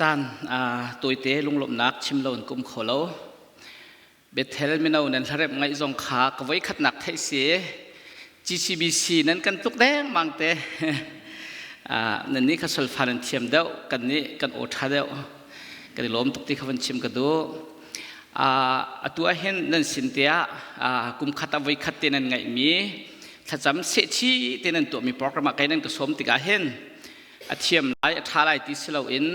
Caan tawite lunglawmhnak chim lo in ka um kho lo. Bethel mino nan hlaremh ngaih zong kha ka voikhatnak theih si. GCBC nan kan tluk dengmang te. Nan nih kha solfa nan thiam deuh, kan nih kan aw ṭha deuh. Kan i lawm tuk ti kha van chim ka duh. Atu ah hin nan sin te ah kum khat ah voikhat te nan ngaihmi thlacam sehchih te nan tuahmi program ah kei nan ka sawm tikah hin a thiam lai a ṭha lai ti si loin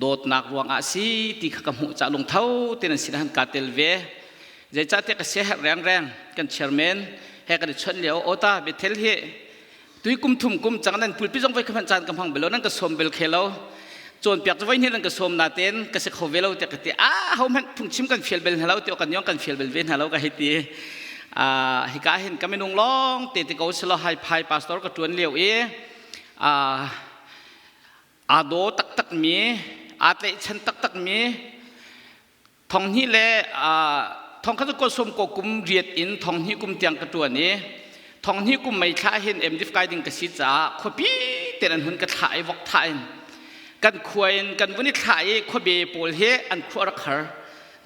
dawtnak ruangah si ti kha ka hmuh cah lungtho te nan sin ah han kaa tel ve. Zeicahtiah ka siaherh rengreng kan chairman he kan i chawnh lio awta Bethel hi tui kum thum kum cang nan pulpi zong voi ka hmanh caan ka hmang bel lo, nan ka sawm bel khe lo, cawnpiak cu voi hnih nan ka sawm natein ka si kho ve lo tiah ka ti. A ho hmanh phungchim kan fial bel hna lo ti kan yong kan fial bel ve hna lo ka hei ti. Hika hin ka minung lawng te ti ko silo hai phai pastor ka tuan lio i aa daw taktakmi, aa tlaihchan taktakmi 2000 le 1990 ko kum riat in 2000 kum tiang ka ṭuan i 2000 kum mei thla hin MDF kai ding ka si caah khuapi ten an hun ka thlah i vok thah in kan khua in kan vun i thlah i khuabe pawl hi an khua rak har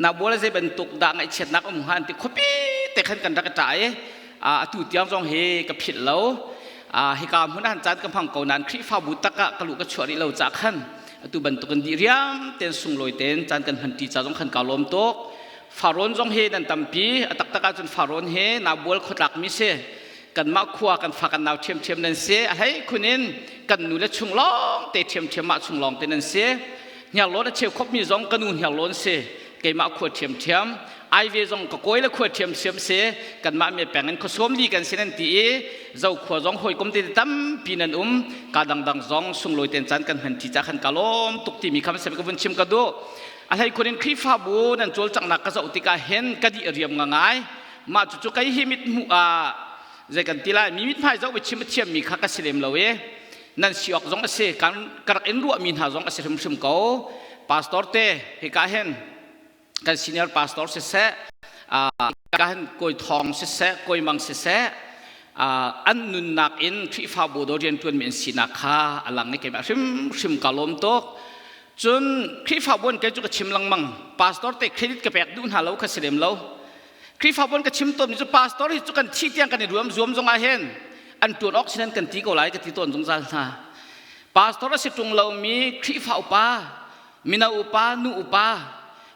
na bual zei bantuk dah ngaihchiatnak um hnga an ti. Khuapi te khan kan rak i ṭah i atu tiang zong hi ka philh lo. Hika hmun ah han caan ka hmang ko nain Khrihfabu tak ah ka luh ka chuah rih lo ca khan atu bantukin dih riam ten sunglawi ten caan kan hman ṭi ca zong khan ka lawm tuk. Farrawn zong hi nan tampi. A taktak ahcun Farrawn hi Nabual khuatlak mi si, kanmah khua kan fa kan nau ṭhiamṭhiam nan si. A hlei khun in kan nu le chung lawng te ṭhiamṭhiam, mah chung lawng te nan si. Hniarlawn a cheu khop mi zong ka nu Hniarlawn si, keimah khua ṭhiamṭhiam. Aive zong ka kawi le khua ṭhiamṭhiam si, kanmah me peng in khuasawm li kan si nan ti i Zokhua zong hawikom te tampi nan um. Ka dangdang zong sunglawi ten caan kan hman ṭi ca khan ka lawm tuk timi kha sem ka vun chim ka duh. A hlei khun in Khrihfabu nan cawlcanghnak ka zoh tikah hin ka di riam nga ngai. Mah cucu kei hi mit hmuh ah zei kan ti lai, mi mithmai zoh i chim a thiammi kha ka si lem lo i nan si awk zong a si, kan ka rak in ruahmi hna zong a si hrimhrim ko. Pastor te hika hin kan senior pastor siseh, ka hin kawi Thawng siseh, kawi Mang siseh, an nunnak in Khrihfabu do rianṭuan mi an sinak kha a lang i keimah hrimhrim ka lawm tuk. Cun Khrihfabu an kei cu ka chim lengmang, pastor te credit ka pek duh hna lo kha si lem lo. Khrihfabu an ka chim tawnmi cu pastor hi cu kan thih tiang kan i ruam zuam zong ah hin an ṭuan awk sin an kan ti ko lai ka ti tawn zungzal hna. Pastor a si ṭung lomi Khrihfa upa, mino upa, nu upa,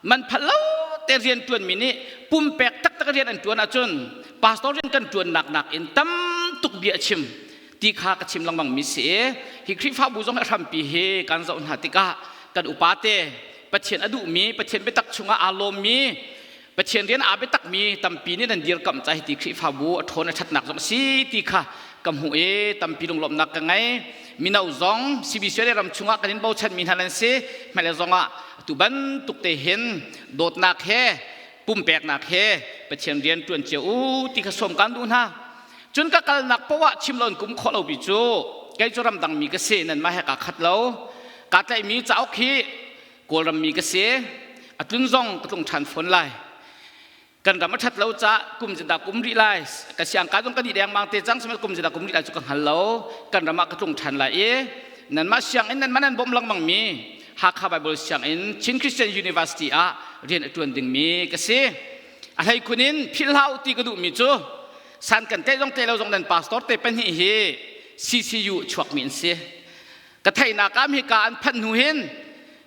man phalh lo te rian ṭuanmi nih pumpek taktak rian an ṭuan ahcun pastor rian kan ṭuannak nakin tam tuk bia a chim ti kha ka chim lengmang mi si i hi Khrihfabu zong a hrampi hi kan zoh hna tikah kan upa te Pathian a duhmi, Pathian biatak chungah aa lawmmi, Pathian rian aa biatakmi tampi nih nan dirkamh ca hi ti Khrihfabu a ṭhawn a ṭhatnak zong a si ti kha ka hmuh i tampi lunglawmhnak ka ngei. Mino zong CBC le ram chungah kan in bochanmi hna nan si. Hmailei zongah atu bantuk te hin dawtnak he pumpeknak he Pathian rian ṭuan cio u ti kha sawm kan duh hna. Cun ka kalnak poah ah chim loin kum khawh lo bi cu kei cu ramdang mi ka si, nanmah he kaa khat lo. Kaa tlaihmi cauk hi Kawlram mi ka si. A tlun zong ka tlung ṭhan fawn lai. Kan ram a ṭhat lo caah kum zindah kum rih lai, ka siangka zong ka dih dengmang te cang, sihmanhsehlaw kum zindah kum rih lai cu ka hngal lo. Kan ram ah ka tlung ṭhan lai i nanmah sianginn, nanmah nan bawmh lengmang mi Hakha Bible Sianginn, Chin Christian University ah rian a ṭuan dingmi ka si. A hleikhun in philh hlah u ti ka duhmi cu san kan tlaih zong tlaih lo zong nan pastor te pahnih hi CCU chuakmi an si. Ka theihnak ah hika an phanh hnu hin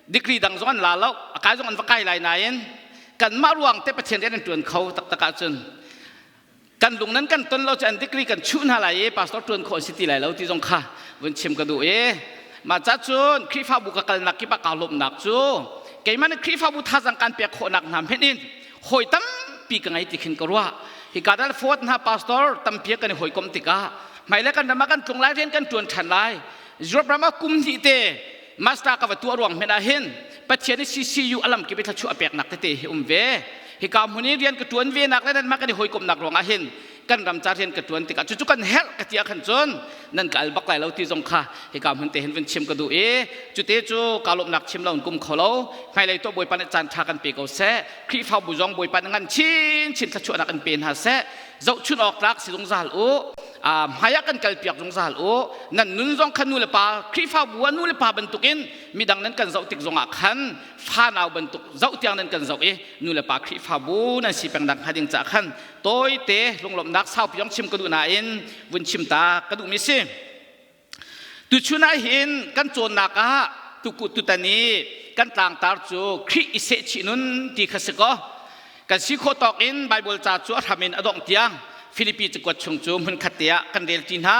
degree dang zong an la lo, a kai zong an va kai lai nain kanmah ruang te Pathian rian an ṭuan kho taktak ahcun kan lung nan kan ton lo cu an degree kan chuh hna lai i pastor ṭuan khawh si ti lai lo ti zong kha vun chim ka duh i mah ca cun Khrihfabu ka kalnak kip ah kaa lawmhnak cu keimah nih Khrihfabu thazang kan pek khawhnak hna hmenh in hawi tampi ka ngei ti khin ka ruah. Hika dal fawt hna pastor tampi kan i hawikom tikah hmailei kan ram ah kan tlung lai, rian kan ṭuan ṭhan lai. Europe ram ah kum hnih te master ka va tuah ruang hmenh ah hin Pathian i CCU alam kip i thluachuah peknak tete hi um ve. Hika hmun i rian ka ṭuan ve nak le nanmah kan i hawikomhnak ruang ah hin kan ram ca rian ka ṭuan tikah cucu kan herh ka ti ah khan cun nan ka al bak lai lo ti zong kha hika hmun te hin vun chim ka duh i cute cu kaa lawmhnak chim lo in kum kho lo. Hmailei tuah Bawipa nih caan ṭha kan pe ko seh. Khrihfabu zong Bawipa nih ngan chinchin thluachuahnak in pe hna seh. Zohchun awk tlak si zungzal u. Hmai ah kan kalpiak zungzal u. Nan nun zong kha nu le pa Khrihfabu ah nu le pa bantukin midang nan kan zoh tik zongah khan fanau bantuk zoh tiang nan kan zoh i nu le pa Khrihfabu nan si peng nak hnga ding caah khan tawite lunglawmhnak saupi zong chim ka duh nain vun chim ta ka duhmi si. Tuchun ah hin kan cawnnak ah tutan i kan tlangtar cu Khrih i sehchih nun ti kha si kaw kan si khawh tawk in Baibal ca cu a hram in a dongh tiang Filipi cakuat chung cu hmunkhat te ah kan rel ṭi hna.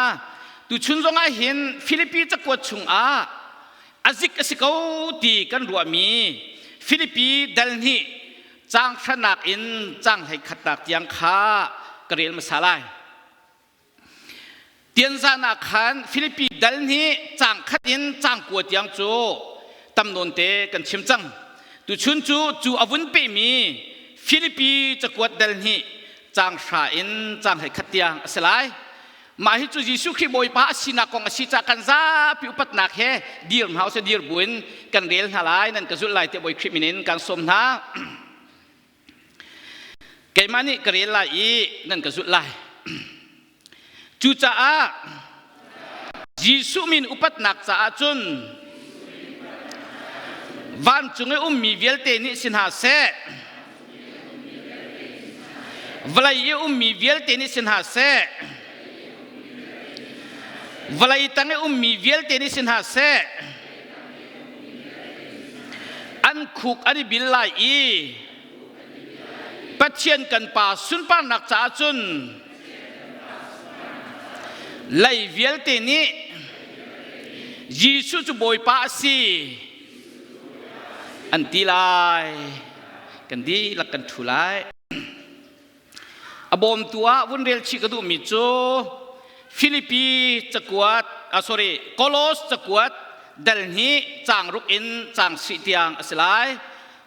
Tuchun zong ah hin Filipi cakuat chung ah a zik a si ko ti kan ruahmi Filipi dal hnih caang hranak in caang 11nak tiang kha ka rel hmasa lai. Tianzan ah khan Filipi dal nih caang khat in caang kua tiang cu tam nawn te kan chim cang. Tuchun cu cu a vun pehmi Filipi cakuat dal hnih caang hra in caang 11 tiang a si lai. Mah hi cu Jesuh Khrih Bawipa a sinak kong a si caah kan zapi upatnak he dir hna usih dir buin kan rel hna lai nan ka zulh lai tiah Bawi Khrih min in kan sawm hna. Keimah nih ka rel lai i nan ka zulh lai. Cucaah Jesuh min upatnak caah cun vancung i ummi vialte nih si hna seh, vawlei i ummi vialte nih si hna seh, vawlei tang i ummi vialte nih si hna seh, an khuk an i bil lai i Pathian kan Pa sunparnak caah cun lei vialte nih Jesuh cu Bawipa a si an ti lai. Kan dihlak kan ṭhu lai. A bawmtu ah vun rel chih ka duhmi cu Filipi cakuat, ah sorry, Kolos cakuat dal hnih caang ruk in caang sih tiang a si lai.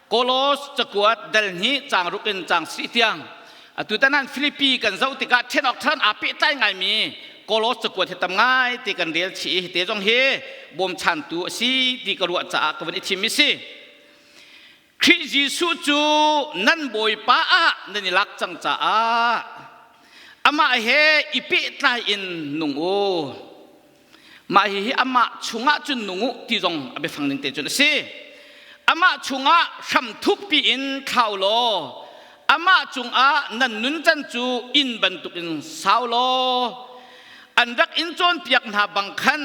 Kolos cakuat dal hnih caang ruk in caang sih tiang. Atu tan han Filipi kan zoh tikah ṭhen awk ṭhan aa pehtlai ngaimi Kolos cakuat hi tam ngai ti kan rel chih i hite zong hi bawmchantu a si ti ka ruah caah ka vun i thim i si. Khrih Jesuh cu nan Bawipa ah nan i lak cang caah amah he i pehtlai in nung u. Mah hihi amah chungah cun nung u ti zong a biafang ning te cun a si. Amah chungah hram thukpi in thlau law amah cungah nan nuncan cu inn bantukin sau law an rak in cawnpiak hna bang khan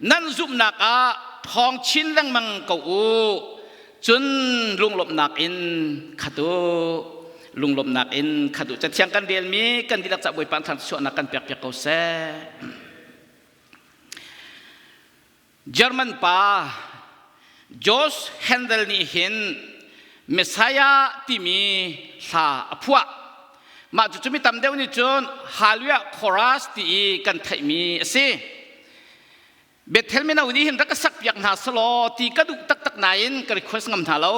nan zumhnak ah ṭhawng chin lengmang ko u. Cun lunglawmhnak in khat u. Lunglawmhnak in khat u. Cathiang kan relmi kan dihlak ca Bawipa thang chuahnak kan pekpiak ko seh. German pa George Handel nih hin Messiah timi hla a phuah. Mah cucu mi tam deuh nih cun Hallelujah Chorus ti i kan theihmi a si. Bethel mino nih hin rak ka sakpiak hna selaw ti ka duh taktak nain ka request ngam hna lo.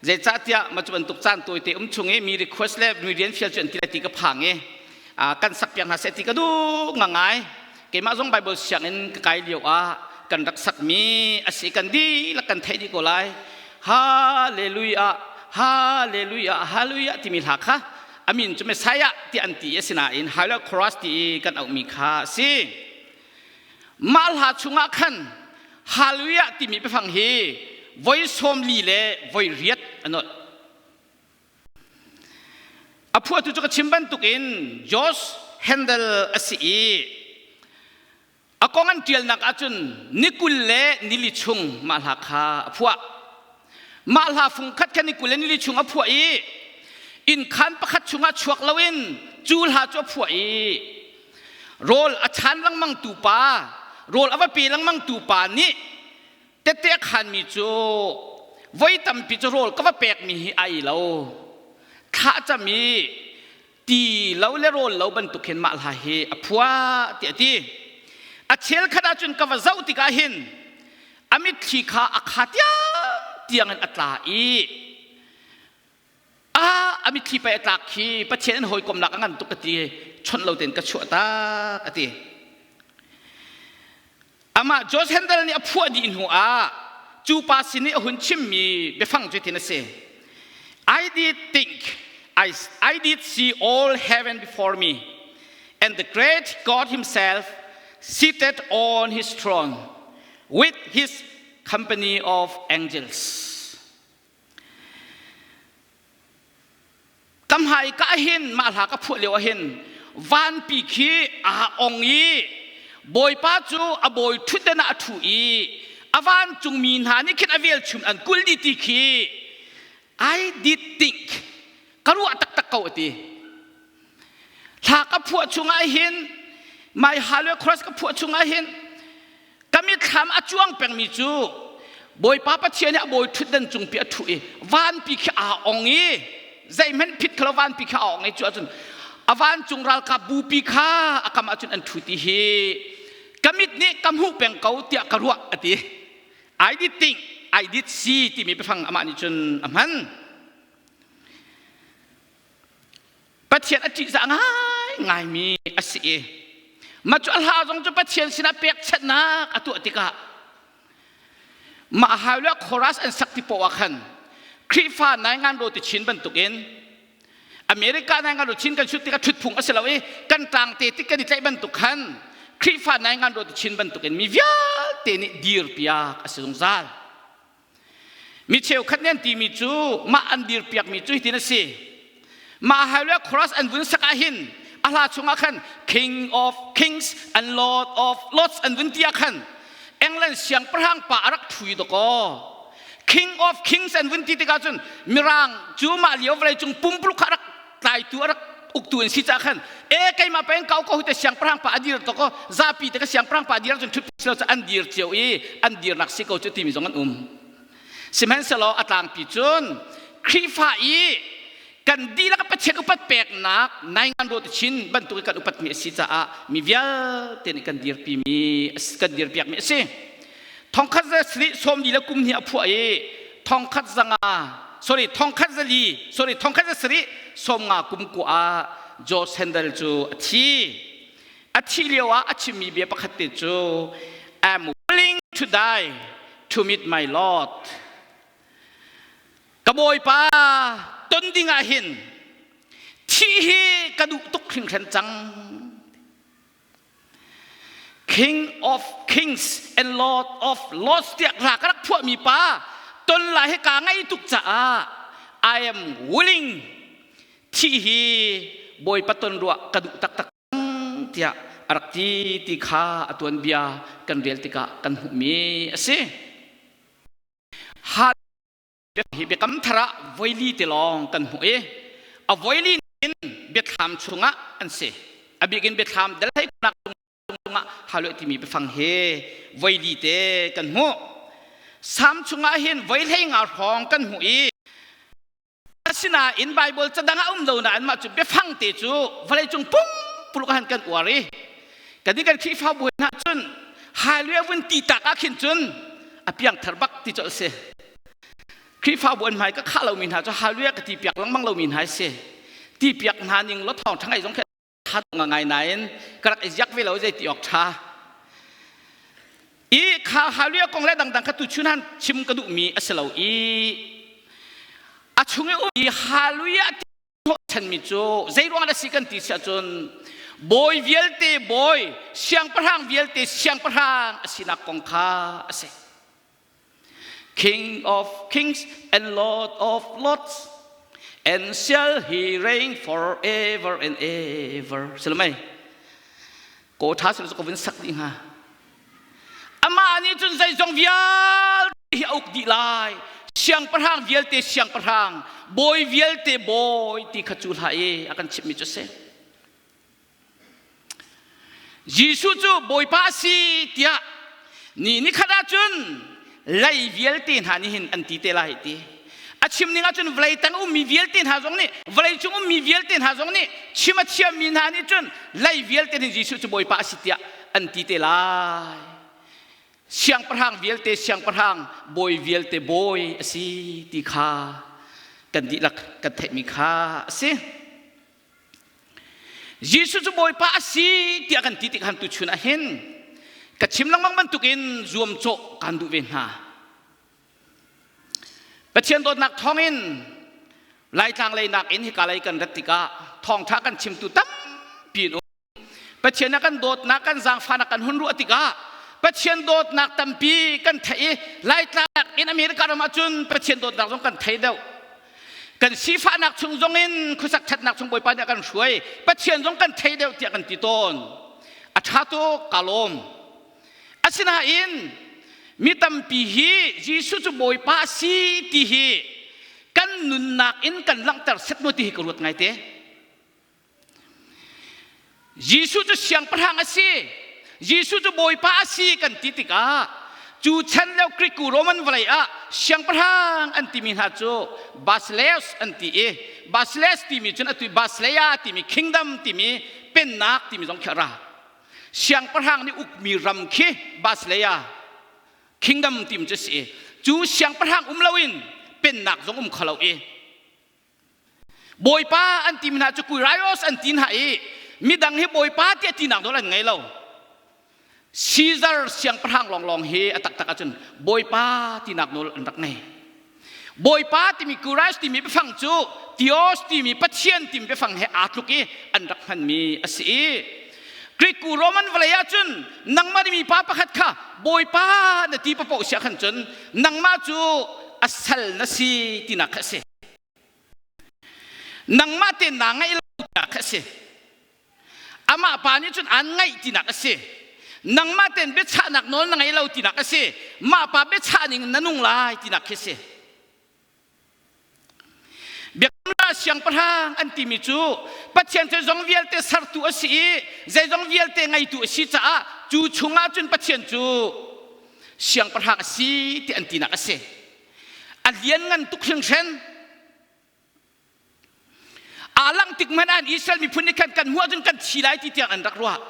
Zeicahtiah mah cu bantuk caan tawite um chung i mi request le mi rian fial cu an ti lai ti ka phang i kan sakpiak hna seh ti ka duh ngangai. Keimah zong Bible sianginn ka kai lio ah kan rak sakmi a si kan dihlak kan theih dih ko lai. Hallelujah, Hallelujah, Hallelujah timi hla kha a min cu Messiah ti an ti asinain Hallelujah Chorus ti i kan auhmi kha a si. Mah hla chungah khan Hallelujah timi biafang hi voi 40 le voi riat a nolh. A phuahtu cu ka chim bantukin George Handel a si i a kong an ṭialnak ahcun ni 20 le nili chung mah hla kha a phuah. Mah hla fung khat kha ni 20 le nili chung a phuah i innkhan pakhat chungah chuak loin cu hla cu a phuah i rawl a chan lengmang tu pa rawl a va pe lengmang tu pa nih tette a khanmi cu voi tampi cu rawl ka va pekmi hi ai lo thla cam i ti lo le rawl lo bantuk hin mah hla hi a phuah tiah a ti. A chel khat ahcun ka va zoh tikah hin a mitthli kha a kha tiang tiang in a tla i a a. A mitthli pei a tlak khi Pathian in hawikomnak a ngan tuk ka ti chawnh lo tein ka chuah tak a ti. Amah George Handel nih a phuah dih hnu ah cu pa sin i a hun chimmi biafang cu tin a si. I did think, I did see all heaven before me, and the great God himself seated on his throne with his company of angels. Ka hmai ka hin mah hla ka phuah lio ah hin vanpi khi aa ong i Bawipa cu a bawi ṭhutden ah a ṭhu i a vancungmi hna nih khin a velchum an kulh dih ti khi I did think ka ruah taktak ko a ti. Hla ka phuah chungah hin my hallelujah chorus ka phuah chungah hin ka mitthlam a cuang pengmi cu Bawipa Pathian nih a bawi ṭhutdan cungpi a ṭhu i vanpi khi aa ong i zeihmanh phit khalo vanpi khi aa ong i cu ahcun a vancung ralkap bupi kha a kam ahcun an ṭhu ti hi ka mit nih ka hmuh peng ko tiah ka ruah a ti. I did think, I did see timi biafang amah nih cun a hman. Pathian a ṭihzah ngaingaimi a si i mah cu a hla zong cu Pathian sinah pekchanhnak a tuah tikah mah hau le chorus an sak ti poah ah khan Khrihfa nai ngan ro ti chin bantukin America nai ngan ro chin kan sut tikah ṭhutphung a si lo i kan ṭang te tik kan i tlaih bantuk khan Khrihfa nai ngan ro ti chin bantukin mi vialte nih dirpiak a si zungzal. Mi cheukhat nih an timi cu mah an dirpiakmi cu hitin a si. Mah hallelujah chorus an vun sak ahhin a hla chungah khan King of Kings and Lord of Lords an vun ti ah khan England siangpahrang pa a rak ṭhui dakaw. King of Kings an vun ti tikah cun Mirang cu mah lio vawleicung pumpuluk kha a rak tlaitu a rak uktu an si caah khan e keimah peng kau ko te siangpahrang pa a dir to ko zapi te ka siangpahrang pa a dir cun ṭhut silo cu an dir cio i an dirnak si ko cu timi zong an um sihmanhsehlaw a tlangpi cun Khrihfa i kan dihlak Pathian upat peknak naingan ro chin bantuk i kan upatmi a si caah mi vialte nih kan dirpimi kan dirpiakmi a si thongkhat za sarih sawm li le kum hnih a phuah i thongkhat zanga sorry thongkhat zali sorry thongkhat za sarih sawm nga kum ku ah George Handel cu a thi a thih lio ah a chimmi bia pakhat te cu I'm willing to die to meet my Lord ka bawipa ton ding ah hin thih hi ka duh tuk hringhran cang King of Kings and Lord of Lords tiah hla ka rak phuahmi pa ton lai hi kaa ngaih tuk caah I am willing thih hi Bawipa ton ruah ka duh taktak tiah a rak ti ti kha a tuanbia kan rel tikah kan hmuhmi a si. Hi biakam thar ah voili te lawng kan hmuh i a voili in biathlam chungah an si. A bikin biathlam dal hlei nak chungah hallelujah timi biafang hi voili te kan hmuh. Salm chungah hin voi hlei nga hrawng kan hmuh i asinain Bible cadang ah um lo nain mah cu biafang te cu vawleicung pumpuluk han kan uar i kan kan Khrihfabu hna cun hallelujah vun ti tak ah khin cun a piangthar bak ti colh si. Khrihfabu an hmai ka khah lomi hna cu hallelujah ka ti piak lengmang lomi hna si. Ti piak hna ning law thawng ṭha ngai zong khi tha ngai nain ka rak i ziak ve lo zei ti awk ṭha. I kha hallelujah kong le dangdang kha tu chun han chim ka duhmi a si lo i a chung i um i hallelujah hnawhchanmi cu zei ruang dah si kan ti si ahcun bawi vialte bawi siangpahrang vialte siangpahrang a sinak kong kha a si King of kings and Lord of lords and shall he reign forever and ever silamai ko tha sil ko vun sak dih hnga Amah nih cun zeizong vialte hi a uk dih lai. Siangpahrang vialte siangpahrang, bawi vialte bawi ti kha cu hlah i a kan chimhmi cu a si. Jesuh cu Bawipa a si tiah ni nikhat ahcun lei vialte hna nih hin an ti te lai ti. A chim ning ahcun vawlei tang ummi vialte hna zong nih vawlei cung ummi vialte hna zong nih chim a thiammi hna nih cun lei vialte nih Jesuh cu Bawipa a si tiah an ti te lai. Siangpahrang vialte siangpahrang, bawi vialte bawi a si ti kha kan. kan dihlak kan theihmi kha a si. Jesuh cu Bawipa a si tiah kan ti tik han tuchun ah hin ka chim lengmang bantukin zuamcawh kan duh ve hna. Pathian dawtnak thawngin Laitlang lei nakin hika lei kan rat tikah thawngṭha kan chimtu tampi an um. Pathian a kan dawtnak kan zaangfahnak kan hun ruah tikah Pathian dawtnak tampi kan theih i Laitlang in America ram ahcun Pathian dawtnak zong kan thei deuh. Kan sifahnak chung zongin khuasak ṭhatnak chung Bawipa nih a kan hruai. Pathian zong kan thei deuh tiah kan ti tawn. A ṭha tuk, kaa lawm. Asinain mi tampi hi Jesuh cu Bawipa a si ti hi kan nunnak in kan langhter set maw ti hi ka ruat ngaite. Jesuh cu siangpahrang a si. Jesuh cu Bawipa a si kan ti tikah cu chan lio Greek Roman vawlei ah siangpahrang an timi hna cu Basileus an ti i Basileus timi cun atu Basileia timi kingdom timi pennak timi zong khi a ra. Siangpahrang nih ukmi ram khi Basileia kingdom tim cu si i cu siangpahrang um loin pennak zong um kho lo i Bawipa an timi hna cu Kuiraios an ti hna i midang hi Bawipa tiah tinak nawl an ngei lo. Caesar siangpahrang lawnglawng hi a taktak ahcun Bawipa tinak nawl an rak ngei. Bawipa timi Kurios timi biafang cu Theos timi Pathian timi biafang he aa tluk i an rak hmanmi a si i Greek Roman vawlei ahcun nangmah nih mipa pakhat kha Bawipa na ti paoh siah khan cun nangmah cu a sal na si tinak kha a si. Nangmah te naa ngaih lo tinak kha a si. Amah pa nih cun aan ngaih tinak a si. Nangmah ten biachahnak nawl na ngei lo tinak a si. Mah pa biachah ning na nung lai tinak khi a si. Biakamnak siangpahrang an timi cu Pathian cu zong vialte sertu a si i zeizong vialte ngeitu a si caah cu chungah cun Pathian cu siangpahrang a si ti an tinak a si. A lianngan tuk hringhran. Aa langh tik hmanh ah Israel miphun nih khan kan hmuh ahcun kan thi lai ti tiang an rak ruah.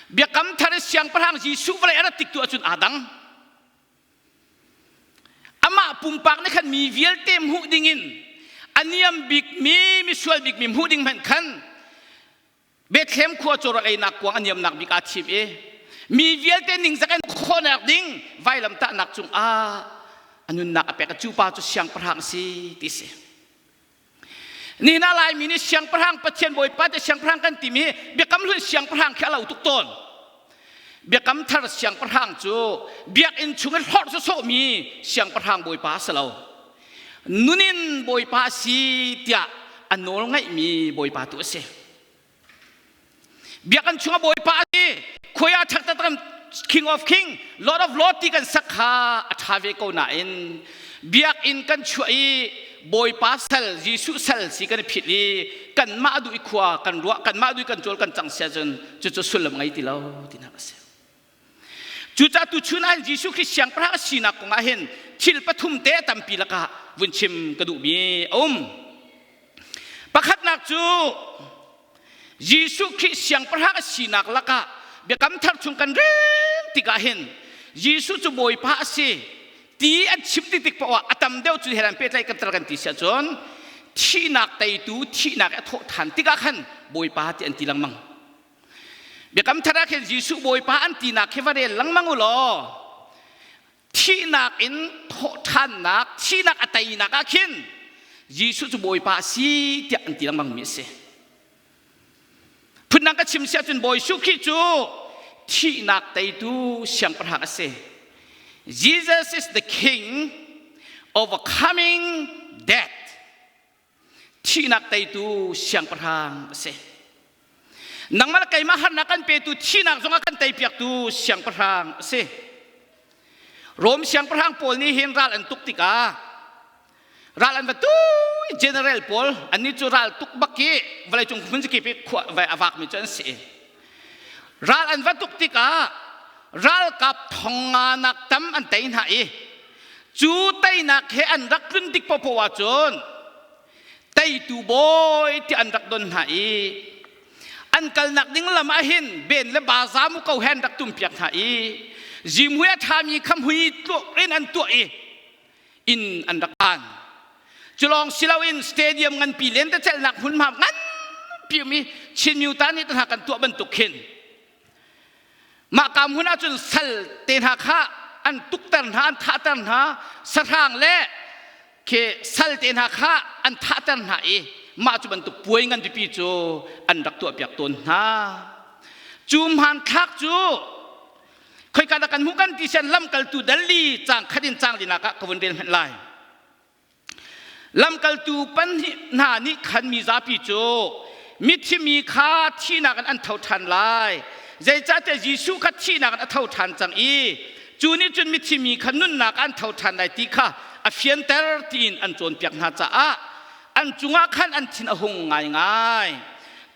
Biakam thar i siangpahrang Jesuh vawlei a rat tik tu ahcun aa dang. Amah pumpak nih khan mi vialte hmuh dingin a niam bikmi misual bikmi hmuh ding hmanh khan Bethlehem khua cawrawl einak kuang a niamnak bik aa thim i mi vialte ningzak in khawhnak ding vailamtahnak cungah a nunnak a pek. Cu pa cu siangpahrang a si ti si. Nihin ah Laimi nih siangpahrang Pathian Bawipa te siangpahrang kan timi Biakam Hlun siangpahrang khi a lo tuk tawn. Biakam Thar siangpahrang cu biakinn chung i hlorh sawsawhmi siangpahrang Bawipa a si lo. Nun in Bawipa a si tiah a nawl ngaihmi Bawipa tu a si. Biakinn chungah Bawipa a si. Khuai ah ṭhak taktak King of King, Lord of Lord ti kan sak kha a ṭha ve ko nain biakinn kan chuah i Bawipa sal, Jesuh sal si kan i phit i kanmah duh i khua kan ruah, kanmah duh i kan cawl kan cang sia cun cucu sullam ngei ti lo tinak a si. Cucaah tuchun ah Jesuh Khrist siangpahrang a sinak kong ah hin thil pathum te tampi lakah vun chim ka duhmi a um. Pakhatnak cu Jesuh Khrih siangpahrang a sinak lakah biakam thar chung kan rel tikah hin Jesuh cu Bawipa a si ti an chim ti tik paoh ah a tam deuh cu he an pehtlaih kan tar kan ti si ahcun thihnak teitu thihnak a thawh than tikah khan Bawipa ti an ti lengmang. Biakam thar ah khin Jesuh Bawipa an tinak khi va rel lengmang u law thihnak in thawhṭhannak thihnak a teinak ah khin Jesuh cu Bawipa a si tiah an ti lengmang mi a si. Phundang ka chim si ahcun Bawi Jesuh Khrih cu thihnak teitu siangpahrang a si. Jesus is the king overcoming death. Thihnak teitu siangpahrang a si. Nangmah le keimah harnak kan petu thihnak zongah kan teipiaktu siangpahrang a si. Rom siangpahrang pawl nih hin ral an tuk tikah ral an va tu general pawl annih cu ral tuk bak i vawleicung hmun kip i khua a vakmi cu an si. Ral an va tuk tikah ralkap thong nga nak tam an tei hna i cu teinak he an rak tlun tik paohpaoh ahcun teitu bawi ti an rak don hna i an kalnak ding lam ah hin ben le baza mu ko he an rak tumpiak hna i zimhui a ṭhami kha mui in an tuah i inn an rak phan. Culawng siloin stadium nganpi lentecelhnak hmunhma nganpi um i Chin Myuta nih hna kan tuah bantuk khin mah ka hmun ahcun sal te hna kha an tukter hna, an thahter hna, sahrang le khi sal te hna kha an thahter hna i mah cu bantuk puai ngan pipi cu an rak tuahpiak tawn hna. Cu hmanthlak cu khoika dah kan hmuh kan ti sian lamkaltu dalli caang khat in caang linak ah ka vun rel hmanh lai. Lamkaltu pahnih hna nih khan mi zapi cu mithi mi kha thihnak in an tho ṭhan lai. Zeicahtiah Jesuh kha thihnak in a tho ṭhan cang i cu nih cun mithi mi kha nunnak an tho ṭhan lai ti kha a fianter tiin an cawnpiak hna caah an cungah khan an thin a hung ngaingai.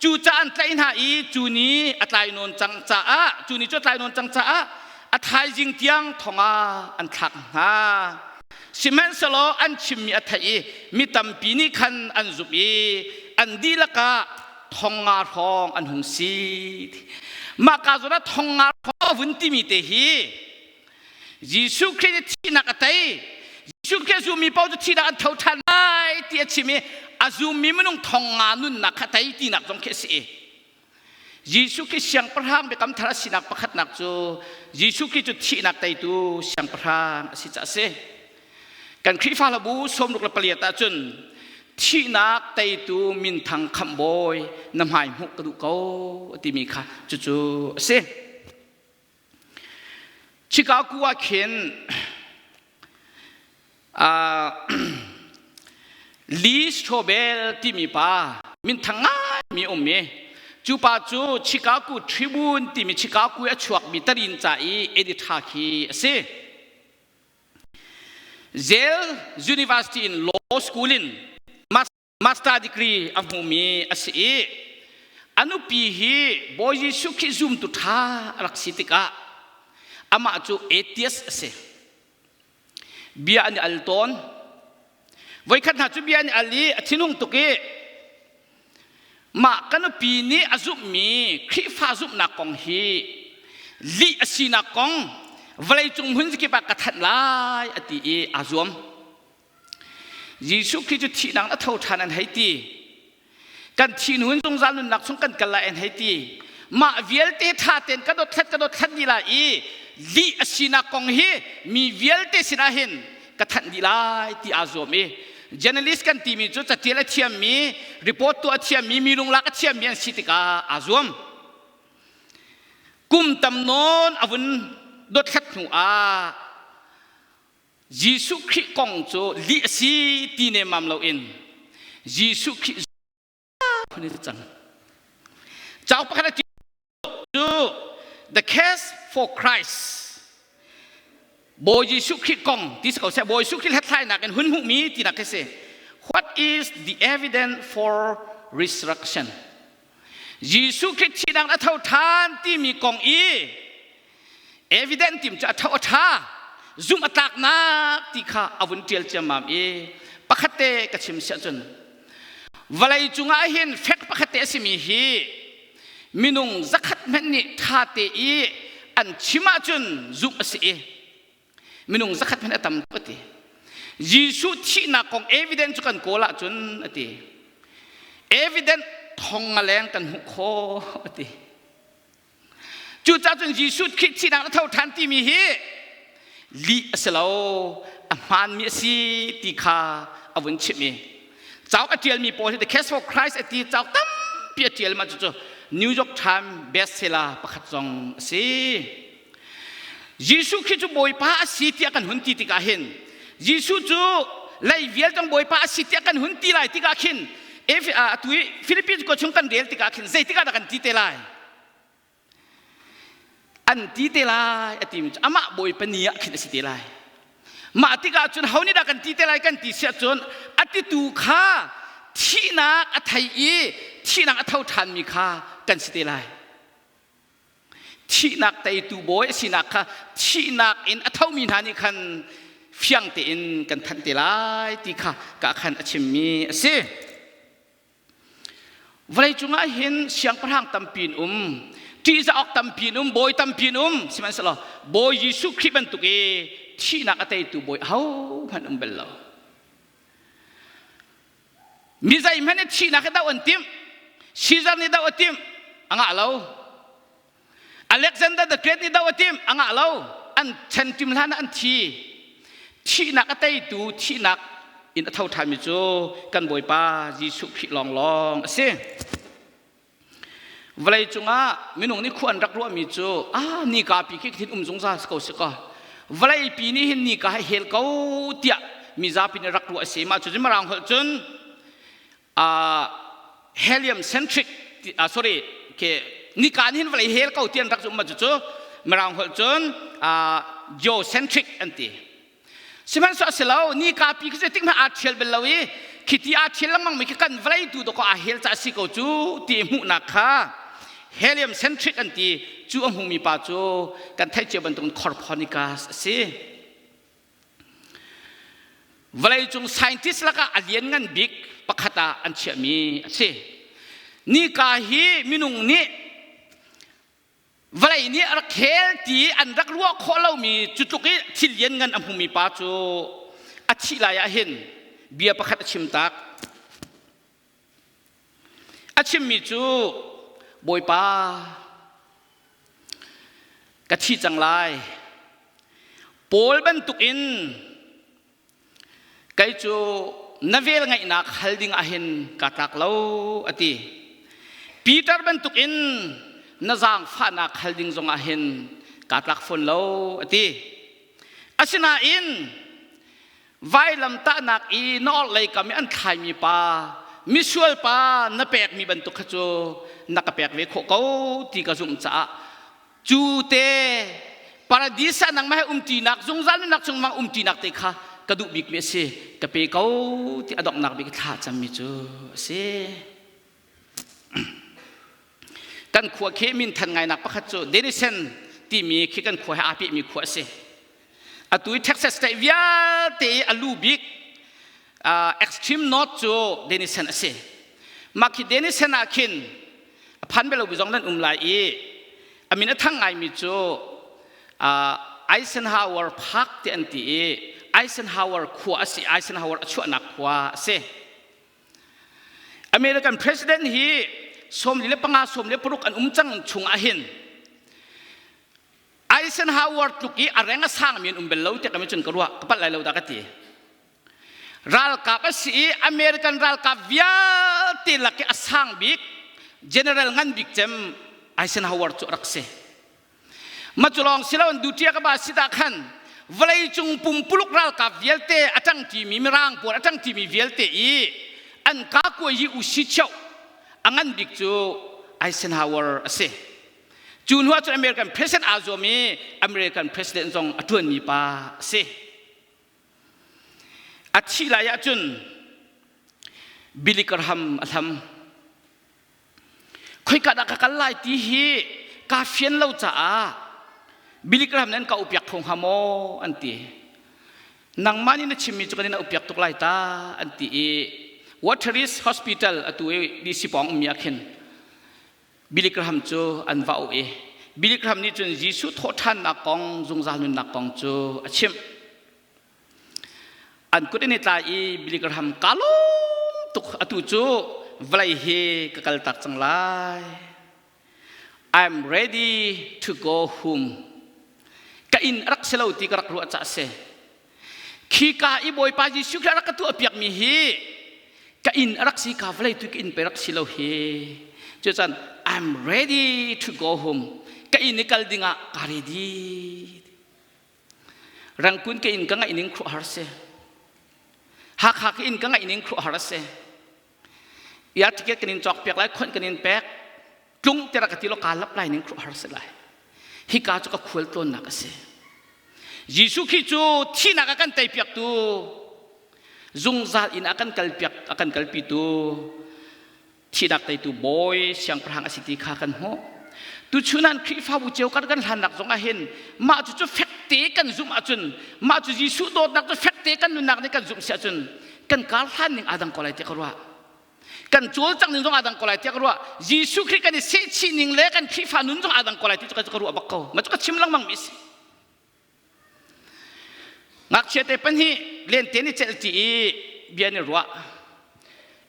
Cucaah an tlaih hna i cu ni a tlai nawn cang caah cu ni cu a tlai nawn cang caah a thaizing tiang thong ah an thlak hna. Sihmanhsehlaw an chimmi a theih i mi tampi nih khan an zumh i an dihlak ah 5,000 hrawng an hung si. Mah ka zawn ah 5,000 hrawng a vun timi te hi Jesuh Khrih nih thihnak a tei. Jesuh Khrih a zummi paoh cu thihnak an tho ṭhan lai ti a chim i a zummi minung 5,000 nunnak kha tei tinak zong khi a si i Jesuh Khrih siangpahrang biakam thar a sinak pakhatnak cu Jesuh Khrih cu thihnak teitu siangpahrang a si caah a si. Kan Khrihfa hlabu 68 ahcun thihnak teitu minthang khamhbawi na hmai hmuh ka duh ko a timi kha cucu a si. Chicago ah khin Lee Strobel timi pa minthang ngaimi um i cu pa cu Chicago Tribune timi Chicago i a chuakmi tarin ca i editor khi a si. Yale University in Law School in master degree a hmumi a si i a nupi hi Bawi Jesuh Khrih zumtu ṭha a rak si tikah amah cu atheist a si. Bia an i al tawn. Voikhat hna cu bia an i al i a thinhung tuk i mah ka nupi nih a zumhmi Khrihfa zumhnak kong hi lih a sinak kong vawleicung hmun kip ah ka thanh lai a ti i aa zuam. Jesuh Khrih cu thihnak in a tho ṭhan an hei ti. Kan thi hnu in zungzal nunnak chung kan kal lai an hei ti. Mah vialte ṭha tein ka dothlat ka dothlat dih lai i lih a sinak kong hi mi vialte sinah hin ka thanh dih lai ti aa zuam i journalist kan timi cu catial a thiammi, report tuah a thiammi, mi lunglak a thiammi an si tikah aa zuam. Kum tam nawn a vun dothlat hnu ah Jesuh Khrih kong cu lih a si ti nemmam loin Jesuh Khrih phun in cang. Cauk pakhat a cu The Case for Christ Bawi Jesuh Khrih kong ti si ko seh Bawi Jesuh Khrih hlathlainak in hun hmuhmi tinak khi si. What is the evidence for resurrection? Jesuh Khrih thihnak a tho ṭhan timi kong i evident tim cu a tho a ṭha zumh a tlaknak ti kha a vun ṭial ciammam i pakhat te ka chim siah cun vawlei cungah hin fek pakhat te a simi hi minung zakhat hmanh nih ṭha te i an chim ahcun zumh a si i minung zakhat hmanh a tam tuk a ti. Jesuh thihnak kong evidence cu kan kawl ahcun a ti. Evidence thong nga leng kan hmuh khawh a ti. Cucaah cun Jesuh Khrih thihnak a tho ṭhan timi hi lih a si lo, a hmaanmi a si ti kha a vun chimh i cauk a ṭialmi pawl hi The Case for Christ a ti cauk tampi a ṭial ma cucu New York Times bestseller pakhat zong a si. Jesuh Khrih cu Bawipa a si tiah kan hun ti tikah hin Jesuh cu lei vialte Bawipa a si tiah kan hun ti lai tikah khin atu i Philippines khua chung kan rel tikah khin zeitikah dah kan ti te lai? An ti te lai a timi cu amah Bawipa ni ah khin a si te lai. Mah tikah cun ho nih dah kan ti te lai kan ti siah cun a titu kha thihnak a thei i thihnak a tho ṭhanmi kha kan si te lai. Thihnak teitu bawi a sinak kha thihnak in a thomi hna nih khan fiang tein kan thanh te lai ti kha ka khan a chimmi a si. Vawlei cungah hin siangpahrang tampi in um, ṭihzah awk tampi in um, bawi tampi in um, sihmanhsehlaw Bawi Jesuh Khrih bantuk i thihnak a teitu bawi ahohmanh um bal lo. Mi zeihmanh nih thihnak hi doh an timh. Caesar nih doh a timh, a ngah lo. Alexander the Great nih doh a timh, a ngah lo. An chan tim hlan ah an thi. Thihnak a teitu thihnak in a tho ṭhanmi cu kan Bawipa Jesuh Khrih lawnglawng a si. Vawlei cungah minung nih khua an rak ruahmi cu ah nika pi khi thin um zungzal ko si kaw vawlei pi nih hin nika hi hel ko tiah mizapi nih rak ruah a si. Mah cu mirang holh cun helium centric sorry ke nika nih hin vawlei hel ko ti an rak zumh ma cu mirang holh cun geocentric an ti. Sihmanhsehlaw a si lo, nika pi khi zeitik hmanh aa ṭhial bal lo i khiti aa ṭhial lengmang mi khi kan vawlei tu dawkaw aa hel ca a si ko cu ti hmuhnak kha helium centric an ti cu a hmumi pa cu kan theih cio bantukin Copernicus a si. Vawleicung scientist lakah a lianngan bik pakhat ah an chiahmi a si. Nika hi minung nih Vawlei nih a rak khel ti an rak ruah khawh lomi cu tluk i thil lianngan a hmumi pa cu a thih lai ah hin bia pakhat a chim tak. A chimmi cu Bawipa ka thi cang lai. Paul bantukin Kei cu na vel ngaihnak hal ding ah hin kaa tlak lo a ti. Peter bantukin na zaangfahnak hal ding zongah hin kaa tlak fawn lo a ti. Asinain vailamtahnak i na orhlei kam i an thlaimi pa misual pa na pekmi bantuk kha cu na ka pek ve khawh ko ti ka zumh caah Cu te paradis ah nangmah he umṭinak zungzal nunnak chung mang umṭinak te kha ka duh bikmi a si ka pe ko ti a donghnak bik thla cammi cu a si. Kan khua khi min than ngainak pakhat cu Denison timi khi kan khua he aa pehmi khua a si. Atu i Texas state vialte i a lu bik extreme north cu Denison a si. Mah khi Denison ah khin a phan bel lomi zong nan um lai i a min a thang ngaimi cu Eisenhower Park ti an ti i Eisenhower khua a si Eisenhower a chuahnak khua a si American president hi 45 46 an um cang chung ah hin Eisenhower tluk i a reng a sangmi an um bel lo tiah ka cun ka ruah ka palh lai lo dah ka ti Ralkap a si i American ralkap vialte lak i a sang bik general ngan bik cem Eisenhower cu a rak si. Ma cu lawng si loin duty ka ba si dah khan vawleicung pumpuluk ralkap vialte a ṭangṭimi mirang pawl a ṭangṭimi vialte i an kakuai hi usi cheu a ngan bik cu Eisenhower a si. Cu hnu ah cun American president aa zuam i American president zong a ṭuanmi pa a si. A thih lai ahcun Billy Graham a hlam. Khoika dah ka kal lai ti hi kaa fian lo caah Billy Graham nih an ka upiak kho hnga maw an ti. Nangmah nih na chimmi cu kan in upiak tuk lai ta an ti i Wateris Hospital atu i DC pawng ummi ah khin Billy Graham cu an va auh i Billy Graham nih cun Jesuh thawhṭhannak kong zungzal nunnak kong cu a chimh. An kut in i tlai i Billy Graham ka lawm tuk atu cu vawlei hi ka kaltak cang lai. I'm ready to go home. Ka inn a rak si lo ti ka rak ruah caah a si. Khika i Bawipa Jesuh Khrih a rak ka tuahpiakmi hi ka inn a rak si ka vawlei tu ka inn pe rak si lo hi. Cucan I'm ready to go home. Ka inn i kal dingah ka ready. Rangkun ka inn ka ngaih ning khuahar si. Hakha ka inn ka ngaih ning khuahar a si. Ya ticket kan in cawk piak lai, khonh kan in pek. Tlung tira ka ti lo ka lap lai ning khuahar si lai. Hika cu ka khual tlawnnak a si. Jesuh Khrih cu thihnak a kan teipiaktu, zungzal in a kan kalpiak a kan kalpitu, thihnak teitu bawi siangpahrang a si ti kha kan hmuh. Tuchun an Khrihfabu cio kan kan hlannak zong ah hin mah cu cu fekte kan zumh ahcun mah cu Jesuh dawtnak cu fekte kan nunnak nih kan zumh si ahcun kan kar hlan ning aa dang ko lai tiah ka ruah. Kan cawlcangh ning zong aa dang ko lai tiah ka ruah. Jesuh Khrih kan i sehchih ning le kan Khrihfa nun zong aa dang ko lai ti cu ka ruah bak ko. Mah cu ka chim lengmang mi a si. Ngakchia te pan hi lente ni celh ti i bia ni ruah.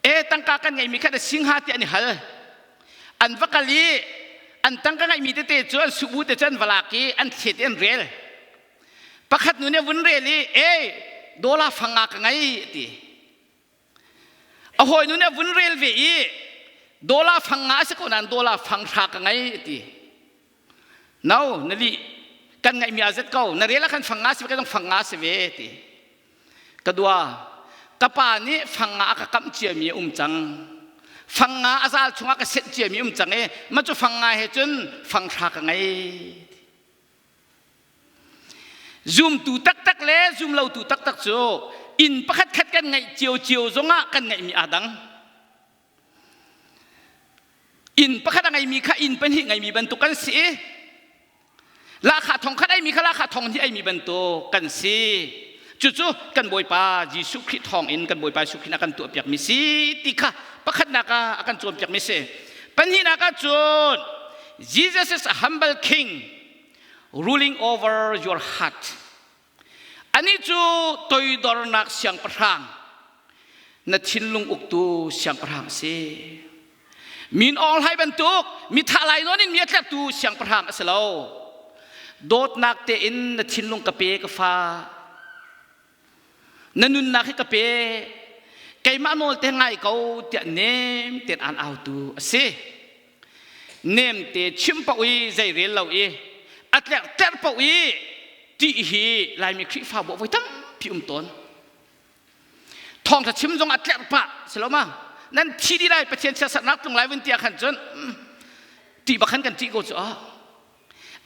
E tangka kan ngeimi kha na singha ti an i hal. An va kal i an tangka ngeimi tete cu an subu te cu an va lak i an thlet i an rel. Pakhat nu nih a vun rel i e dollar fanga ka ngei ti. A hawinu nih a vun rel ve i dollar fang nga a si ko nain dollar fang hra ka ngei ti. No, na lih kan ngaihmi a zet ko. Na rel ah khan fang nga si ve ka fang nga si ve ti. Ka dua, ka pa nih fang nga a ka kamh ciami a um cang. Fang nga a zal chungah ka senh ciami um cang i ma cu fang nga he cun fang hra ka ngei. Zumtu taktak le zumlotu taktak cu inn pakhat khat kan ngeih ciocio zongah kan ngeihmi aa dang. Inn pakhat a ngeimi kha inn pahnih ngeimi bantuk kan si i lahkhah thong khat eimi kha lahkhah thong hnih eimi bantuk kan si. Cucu kan Bawipa Jesuh Khrih thawngin kan Bawipa Jesuh Khrih nih a kan tuahpiakmi si ti kha pakhatnak ah a kan cawnpiakmi si. Pahnihnak ah cun Jesus is a humble king ruling over your heart. Anih cu toidornak siangpahrang, na thinlung uktu siangpahrang a si. Min Aung Hlaing bantuk mi thah lai nawn in mi a tlertu siangpahrang a si lo. Dawtnak tein na thinlung ka pe ka fa. Na nunnak hi ka pe. Keimah nawl te ngai ko tiah nem tein aan autu a si. Nem te chim paoh i zei rel lo i a tlerh paoh i ṭih hi Laimi Khrihfabu ah voi tampi um tawn. Thawngṭha chim zong a tlerh pah si lo ma? Nan thi dih lai Pathian chiatserhnak tlung lai vun ti ah khan cun ṭih bak khan kan ṭih ko cu ah.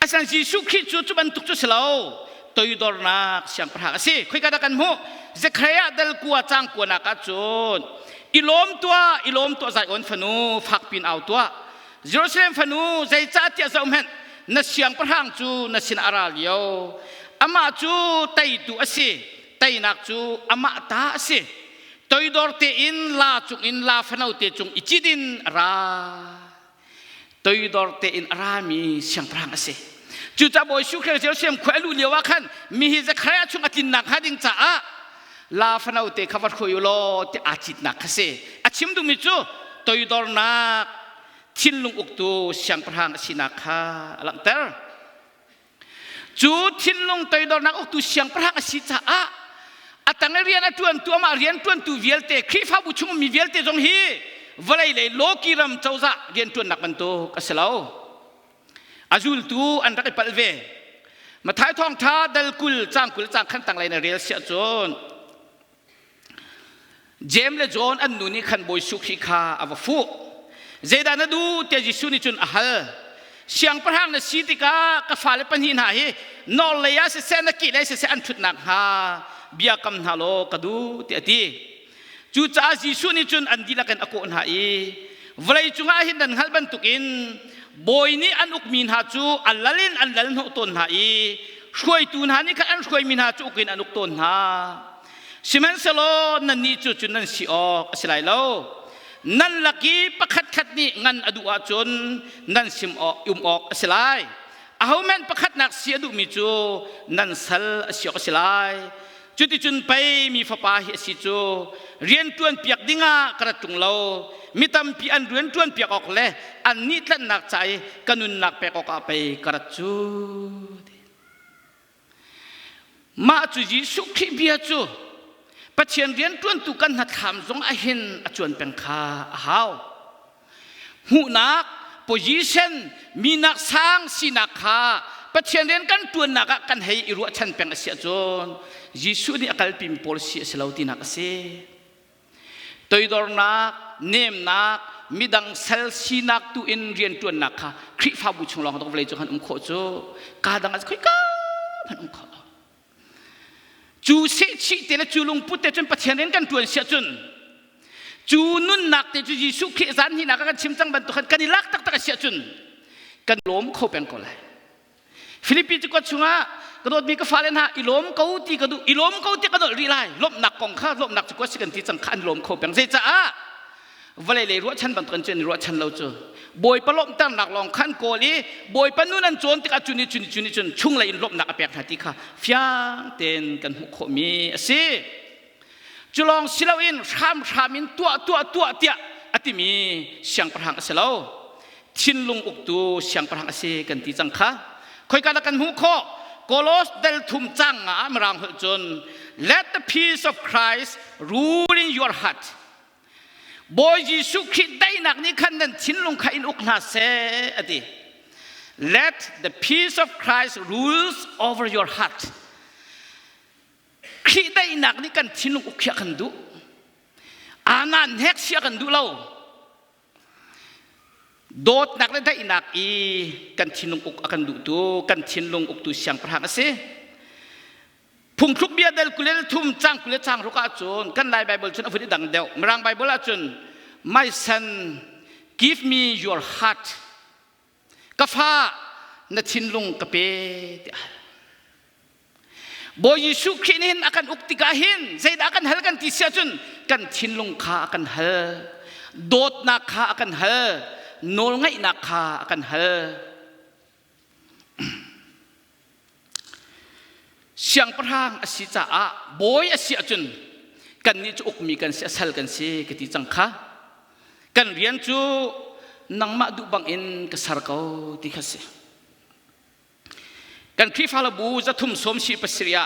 Asinain Jesuh Khrih cu cu bantuk cu si lo. Toidornak siangpahrang a si. Khoika dah kan hmuh? Zekhariah dal kua cang kuanak ah cun i lawm tuah, i lawm tuah Zion fanu, fak pin au tuah. Jerusalem fanu, zeicahtiah zohhmanh, na siangpahrang cu na sin a ra lio. Amah cu teitu a si, teinak cu amah ta a si. Toidor tein la cungin la fano te cung i cit in a ra. Toidor tein a rami siangpahrang a si. Cucaah Bawi Jesuh Khrist Jerusalem khua a luh lio ah khan mi hi Zekhariah chung a tlinnak hnga ding caah la fano te kha va hruai u law ti aa citnak kha si. A chim duhmi cu toidornak thinlung uktu siangpahrang a sinak kha a langhter. Cu thinlung toidornak uktu siangpahrang a si caah a tang i rian a ṭuantu amah rian ṭuantu vialte Khrihfabu chung ummi vialte zong hi vawlei lei lawki ram cozah rianṭuannak bantuk a si lo. A zultu an rak i palh ve. Matthai thawngṭha dal 20 caang 20 caang khan tanglei na rel siah cun Jeim le John an nu nih khan Bawi Jesuh Khrih kha a va fuh. Zeidah na duh tiah Jesuh nih cun a hal. Siangpahrang na si tikah ka fale pahnih hna hi nawl lei ah siseh na keh lei siseh an ṭhut nakhnga bia kam hna law ka duh tiah a ti. Cucaah Jesuh nih cun an dihlak in a kawh hna i vawlei cungah hin nan hngalh bantukin bawi nih an ukmi hna cu a lal in an lal hnawh tawn hna i hruaitu hna nih khan an hruaimi hna cu uk in an uk tawn hna. Sihmanhsehlaw nannih cu cun nan si awk a si lai lo. Nan lak i pakhatkhat nih ngan a duh ahcun nan sim awk um awk a si lai. Ahohmanh pakhatnak si a duhmi cu nan sal a si awk a si lai. Cuticun pei mi fapa hi a si cu rianṭuan piak dingah ka rat ṭung lo. Mi tampi an rianṭuan piak awk le annih tlanhnak ca i ka nunnak pek awkah pei ka rat cu. Mah cu Jesuh Khrih bia cu Pathian rianṭuantu kan hnathlam zong ahhin a cuan peng kha a hau. Hmuhnak, position, minak sang sinak kha Pathian rian kan ṭuannak ah kan hei i ruahchan peng a si ahcun Jesuh nih a kalpimi pawl si a si lo tinak a si. Toidornak, nemnak, midang sal sinak tu in rianṭuannak kha Khrihfabu chung lawng vawlei cung han um khawh cu kaa dang ah khoika hmanh um khawh lo. Cu sehchih te le cu lungput te cun Pathian rian kan ṭuan siah cun cu nunnak te cu Jesuh Khrih zan hnihnak ah kan chim cang bantuk khan kan i lak taktak a siah cun kan lawm kho peng ko lai. Filipi cakuat chungah ka dawtmi ka fale hna i lawm ko ti ka duh i lawm ko ti ka nolh rih lai lawmhnak kong kha lawmhnak cakuat si kan ti cang kha an lawm kho peng zeicaah vawlei lei ruahchan bantuk an cun ruahchan lo cu bawipa lawmhternak lawng khan kawl i bawipa nun an cawn tikah cu nih cu nih cu nih cun chunglei in lawmhnak a pek hna ti kha fiang tein kan hmuh khawhmi a si. Cu lawng si loin hramhram in tuah tuah tuah tiah a timi siangpahrang a si lo. Thinlung uktu siangpahrang a si kan ti cang kha. Khoika dah kan hmuh khawh? Kolos del thum cang nga ah Mirang holh cun let the peace of Christ rule in your heart. Bawi Jesuh Khrih daihnak nih khan nan thinlung kha in uk hna seh a ti. Let the peace of Christ rules over your heart. Khrih daihnak nih kan thinlung uk khi a kan duh. Ana hnek si a kan duh lo. Dawtnak le daihnak i kan thinlung uk a kan duhtu, kan thinlung uktu siangpahrang a si. Phungthluk bia del kulel thum cang kule cang ruk ahcun kan Lai Bible cun a vun i dang deuh. Mirang Bible ahcun my son give me your heart Ka fa na thinlung ka pe tiah Bawi Jesuh Khrih nih hin a kan uk tikah hin zeidah a kan hal kan ti si ahcun kan thinlung kha a kan hal dawtnak kha a kan hal nawlngaihnak kha a kan hal Siangpahrang a si caah bawi a si ahcun kannih cu ukmi kan si a sal kan si ka ti cang kha kan rian cu nangmah duh bangin ka ser ko ti kha si. Kan Khrihfabu 300 si 7 ah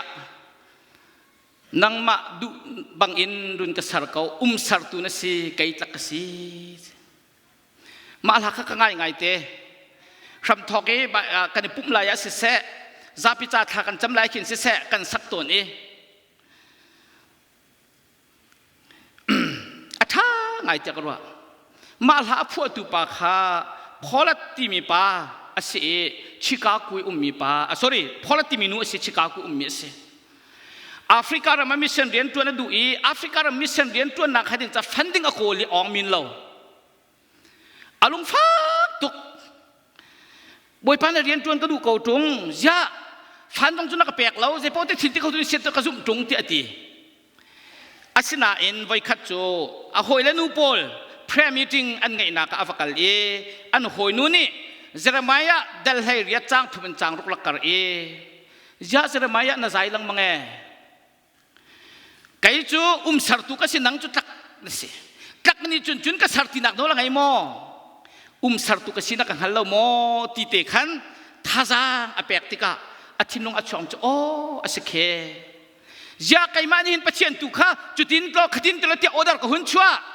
nangmah duh bangin run ka ser ko um sertu na si kei tlak ka si. Mah hla kha ka ngai ngai te. Hramthawk i kan i pumh lai ah siseh, zapi ca thla kan cam lai khin siseh kan sak tawn i a ṭha ngai tiah ka ruah. Mah hla a phuahtu pa kha Paula timi pa a si i Chicago i ummi pa, sorry, Paula timi nu a si Chicago ummi a si. Africa ram ah mission rian ṭuan a duh i Africa ram mission rian ṭuannak kha ding ca funding a kawl i awng min lo. A lungfak tuk. Bawipa na rian ṭuan ka duh ko ṭung. Ziah fan zong cu na ka pek lo zeipaoh te thil ti kho tu siat ka zumh ṭung tiah a ti. Asinain voikhat cu a hawile nu pawl prayer meeting an ngeihnak ah a va kal i an hawinu nih Jeremiah dal hlei riat caang thum in caang ruk lakkar i ziah Jeremiah na zai lengmang e kei cu um sertu ka si nang cu tlak na si tlak nih cun cun ka ser tinak nawl a ngei maw um sertu ka si na ka hngal lo maw ti te khan thazaang a pek tikah a thinlung a chuang cu aw a si khe Ziah keimah nih hin Pathian tu kha cutin tlaw khatin tlaw tiah order ka hun chuah.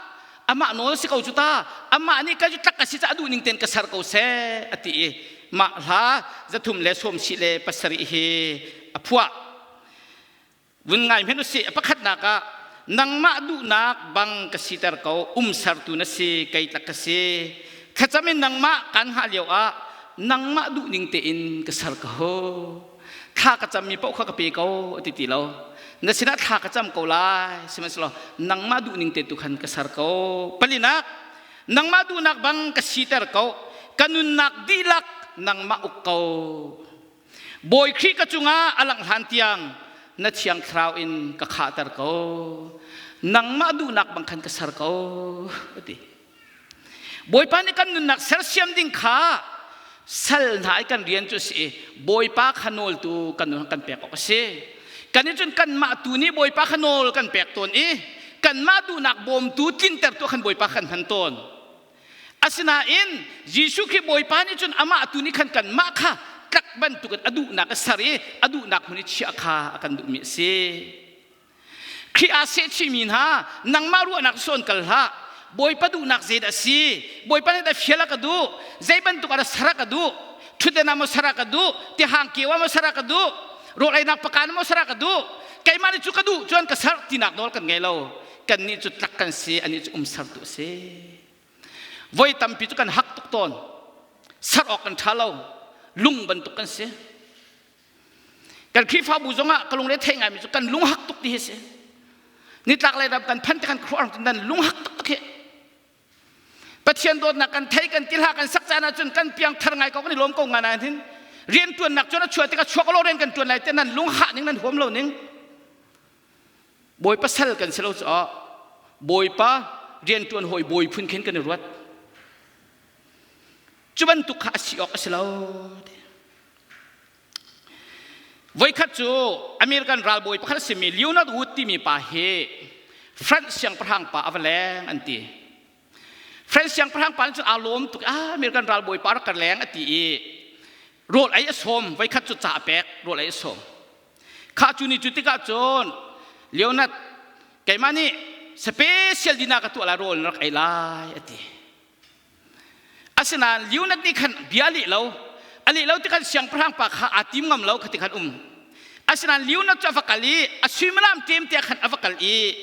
Amah nawl si ko cu ta. Amah nih ka cu tlak ka si ca a duh ning ten ka ser ko seh a ti i mah hla 367 hi a phuah. Vun ngai hmenh usih a pakhatnak ah nangmah duhnak bang ka siter ko um sertu na si kei tlak ka si thlacam in nangmah kan hngah lio ah nangmah duh ning tein ka ser ko thla ka cammi paoh kha ka pe ko a ti ti lo na sinah thla ka cam ko lai sihmanhsehlaw nangmah duhning te tu khan ka ser ko palinak nangmah duhnak bang ka siter ko ka nunnak dihlak nangmah uk ko Bawi Khrih ka cungah a langh hlan tiang na thiang thlarau in ka khahter ko nangmah duhnak bang khan ka ser ko a ti Bawipa nih kan nunnak sersiam ding kha sal hna i kan rian cu a si i Bawipa kha nawltu kan nun kan pek awk a si. Kan nih cun kanmah tu nih Bawipa kha nawl kan pek tawn i kanmah duhnak bawmtu tlintertu khan Bawipa khan hman tawn. Asinain Jesuh Khrih Bawipa nih cun amah tu nih khan kanmah kha tlak bantukin a duhnak a ser i a duhnak hmun i chiah kha a kan duhmi a si. Khrih aa sehchihmi hna nangmah ruahnak sawn kal hlah Bawipa duhnak zeidah a si Bawipa nih dah fial a ka duh zei bantuk ah dah ser a ka duh ṭhutden ah maw ser a ka duh tihang keu ah maw ser a ka duh rawl einak pakan maw ser a ka duh keimah nih cu ka duh cun ka ser tinak nawl kan ngei lo kannih cu tlak kan si anih cu um sertu a si voi tampi cu kan hak tuk tawn ser awk kan ṭha lo lung bantuk kan si Kan Khrihfabu zongah ka lungre thei ngaimi cu kan lunghak tuk ti hi si. Nitlak lei ram kan phan te kan khuaruah ram nan lunghak tuk tuk hi. Pathian dawtnak kan thei kan tilha kan sak caan ahcun kan piang thar ngai ko kan i lawm ko nga nain hin rian tuannak cun a chuah tikah chuak lo rian kan tuan lai te nan lunghah ning nan huam lo ning Bawipa sal kan si lo cu Bawipa rian tuan hawi bawi phun khin kan i ruat cu bantuk kha a si awk a si lo Voikhat cu American ralbawi pakhat a simi Leonard Wood timi pa hi France siangpahrang pa a va leng an ti. France siangpahrang pa nih cun aa lawm tuk ah American ralbawi pa rak ka leng a ti i rawl ei a sawm voikhat cu ca a pek rawl ei a sawm. Kha cu ni cu tikah cun Leonard keimah nih special dinner ka tuah lai rawl na rak ei lai a ti. Asinain Leonard nih khan bia a leh lo. A leh lo tikhan siangpahrang pa kha aa tim ngam lo kha ti khan um. Asinain Leonard cu a va kal i a suimilam ṭem te khan a va kal i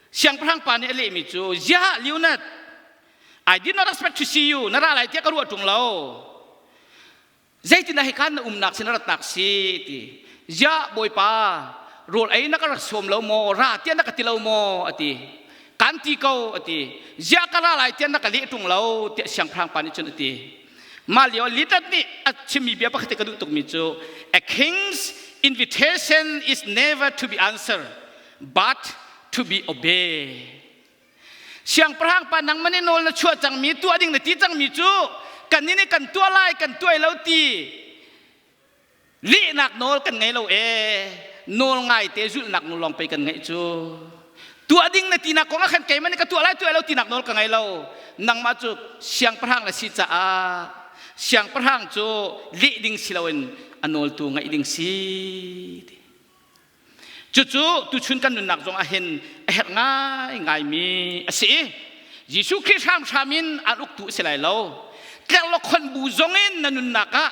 siangpahrang pa nih a lehmi cu ziah Leonard I did not expect to see you na ra lai tiah ka ruah ṭung lo. Zeitindah hika na umnak si na ratnak si ti. Ziah Bawipa rawl ei na ka rak sawm lo maw ra tiah na ka ti lo maw a ti. Kan ti ko a ti. Ziah ka ra lai tiah na ka leh ṭung lo tiah siangpahrang pa nih cun a ti. Mah lio Litat nih a chimmi bia pakhat ka duh tukmi cu a king's invitation is never to be answered but to be obeyed. Siangpahrang pa nangmah nih nawl na chuah cangmi tuah ding na ti cangmi cu kannih nih kan tuah lai kan tuai lo ti lehnak nawl kan ngei lo ee nawl ngai te zulhnak nawl lawng pei kan ngeih cu tuah ding na tinak kong ah khan keimah nih ka tuah lai tuah lo tinak nawl ka ngei lo nangmah cu siangpahrang na si caah siangpahrang cu leh ding si loin a nawltu ngaih ding si Cucu tuchun kan nunnak zong ah hin a herh ngaingaimi a si i Jesuh Khrih hramhram in aan uktu a si lai lo. Tlerhlokhon bu zong in na nunnak ah